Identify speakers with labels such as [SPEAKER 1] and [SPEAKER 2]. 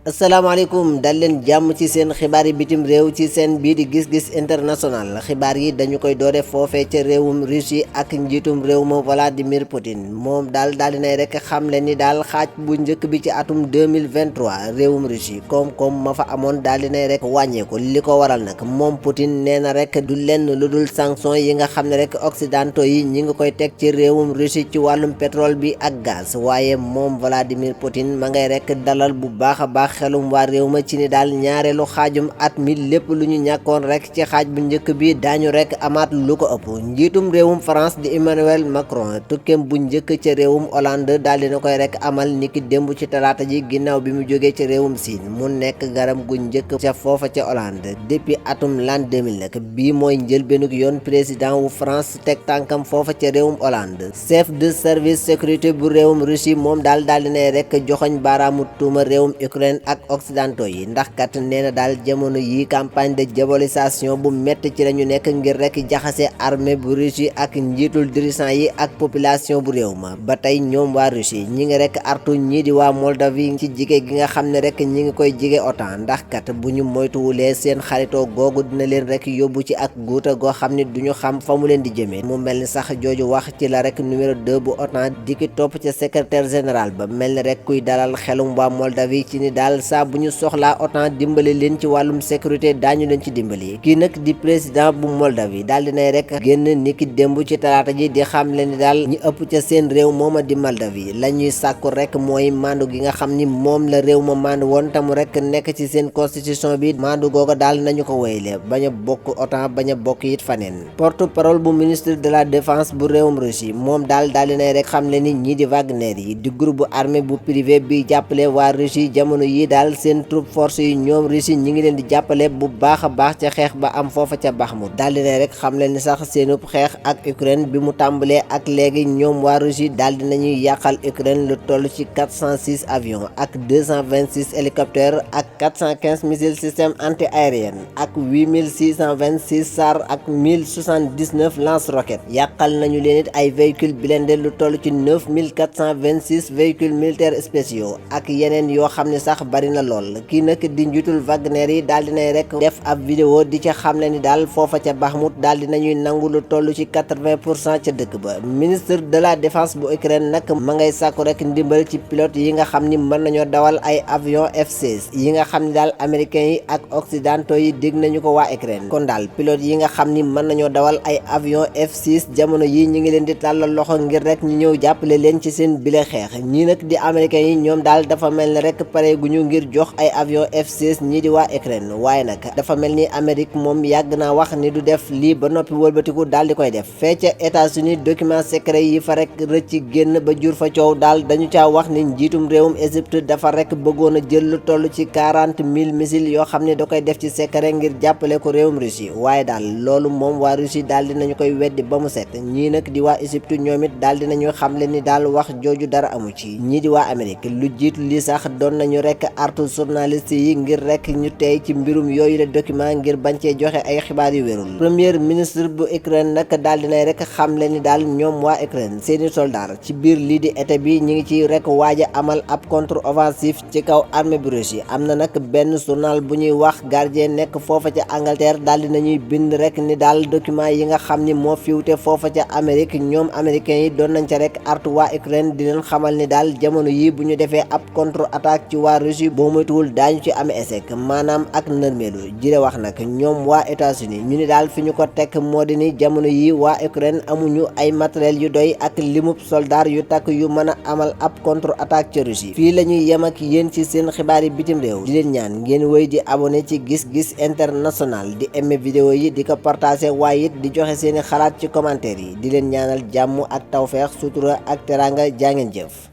[SPEAKER 1] asalaamaaleykum dal leen jàmm ci seen xibaar yi bitim réew ci seen bii di gis-gis international xibaar yi dañu koy doore foofee ca réewum Russie ak njiitum réew ma Vladimir Poutine moom daal dinay rek xamle ni daal xaaj bu njëkk bi ci atum 2023 réewum Russie koom-koom ma fa amoon daal dinay rek wàññeeku li ko waral nag moom Poutine nee na rek du lenn lu dul sanction yi nga xam ne rek occidentaux yi ñi ngi koy teg ci réewum Russie ci wàllum pétrole bi ak gaz waaye moom Vladimir Poutine ma ngay rek dalal bu baax a baax xelum waa réew ma ci ni daal ñaareelu xaajum at mi lépp lu ñu ñàkkoon rek ci xaaj bu njëkk bi daañu rek amaat lu ko ëpp njiitum réewum France di Emmanuel Macron tukkeem bu njëkk ca réewum Hollande daal dina koy rek amal niki démb ci talaata ji ginnaaw bi mu jógee ci réewum Siin mu nekk garam gu njëkk ca foofa ca Hollande depuis atum l'an 2000 nag bii mooy njëlbeenug yoon président wu France teg tànkam foofa ca réewum Hollande chef de service sécurité bu réewum Russie moom daal dinay rek joxoñ baaraamu tuuma réewum Ukraine ak occidentaux yi ndax kat nee na daal jamono yi campagne de diabolisation bu métti ci la ñu nekk ngir rek jaxase armée bu Russie ak njiitul dirigeant yi ak population bu réew ma ba tey ñoom waa Russie ñi ngi rek artu ñii di waa Moldavie ci jige gi nga xam ne rek ñi ngi koy jige OTAN ndax kat bu ñu moytuwulee seen xaritoo googu dina leen rek yóbbu ci ak guuta goo xam ne duñu xam fa mu leen di jëmee mu mel ni sax jooju wax ci la rek numéro 2 bu OTAN dikki topp ca secrétaire général ba mel ni rek kuy dalal xelum waa Moldavie ci ni daal saa bu ñu soxlaa OTAN dimbali leen ci wàllum sécurité daañu leen ci dimbali kii nag di président bu Moldavie daal dinay rek génn niki démb ci talaata ji di xam leen ni daal ñi ëpp ca seen réew mooma di Moldavie la ñuy sàkku rek mooy mandu gi nga xam ni moom la réew ma mandu woon tamu rek nekk ci seen constitution bi mandu googa daal nañu ko woyle bañ a bokk OTAN bañ a bokk it faneen porte parole bu ministre de la défense bu réewum Russie moom daal dinay rek xam leen ni ñii di Wagner yi di groupe armée bu privé bi jàppale waa Russie jamono yi daal seen troupe force yi ñoom Russie ñi ngi leen di jàppale bu baax a baax ca xeex ba am foofa ca Bakhmout daal dina rek xam leen ni sax seenub xeex ak Ukraine bi mu tàmbalee ak léegi ñoom waa Russie daal dinañuy yàqal Ukraine lu toll ci 406 avions ak 226 hélicoptères ak 415 missiles système anti-aérien ak 8626 SAR ak 1079 lance-roquettes yàqal nañu leen it ay véhicules blindés lu toll ci 9426 véhicules militaires spéciaux ak yeneen yoo xam ne sax bari na lool kii nag di njiitul Wagner yi daal dinay rek def ab vidéo di ca xamle ni daal foofa ca Bakhmout daal dinañuy nangu lu toll ci 80% ca dëkk ba ministre de la défense bu Ukraine nag ma ngay sàkku rek ndimbal ci pilote yi nga xam ni mën nañoo dawal ay avion F-16 yi nga xam ni daal américains yi ak occidentaux yi dégg nañu ko waa Ukraine kon daal pilote yi nga xam ni mën nañoo dawal ay avion F-6 jamono yi ñi ngi leen di tàllal loxo ngir rek ñu ñëw jàppale leen ci seen bile xeex ñii nag di américains yi ñoom daal dafa mel ni rek pare guñu ngir jox ay avion F-16 ñii di waa Ukraine waaye nag dafa mel ni Amérique moom yàgg naa wax ni du def lii ba noppi wëlbatiku daal di koy def fee ca États-Unis document secret yi fa rek rëcc génn ba jur fa coow daal dañu caa wax ni njiitum réewum Égypte dafa rek bëggoon a jël lu toll ci 40 000 missiles yoo xam ne da koy def ci secret ngir jàppale ko réewum Russie waaye daal loolu moom waa Russie daal dinañu koy weddi ba mu set ñii nag di waa Égypte ñoom it daal dinañu xamle ni daal wax jooju dara amu ci ñii di waa Amérique lu jiitu li sax doon nañu rek artu journaliste yi ngir rek ñu tey ci mbirum yooyu la document ngir bañ cee joxe ay xibaar yu wérul premier ministre bu Ukraine nag daal dinay rek xamle ni daal ñoom waa Ukraine seeni soldat ci biir lii di été bi ñi ngi ci rek waaja amal ab contre offensif ci kaw armée bu Russie am na nag benn journal bu ñuy wax Guardian nekk foofa ca Angleterre daal dinañuy bind rek ni daal document yi nga xam ni moo fiwte foofa ca Amérique ñoom américains yi doon nañ ca rek artu waa Ukraine di leen xamal ni daal jamono yi bu ñu defee ab contre attaque ci waa Russie boo moytuwul daañu ci amee échec maanaam ak nërmeelu jire wax nag ñoom waa États-Unis ñu ni daal fi ñu ko tekk moo di ni jamono yi waa Ukraine amuñu ay matériel yu doy ak limub soldat yu takk yu mën a amal ab contre attaque ci Russie fii la ñuy yem ak yéen ci seen xibaar yi bitim réew di leen ñaan ngeen wéy di abonné ci gis-gis international di aimer vidéo yi di ko partager waaye it di joxe seeni xalaat ci commentaire yi di leen ñaanal jàmm ak tawfeex sutura ak teranga jaa ngeen jëf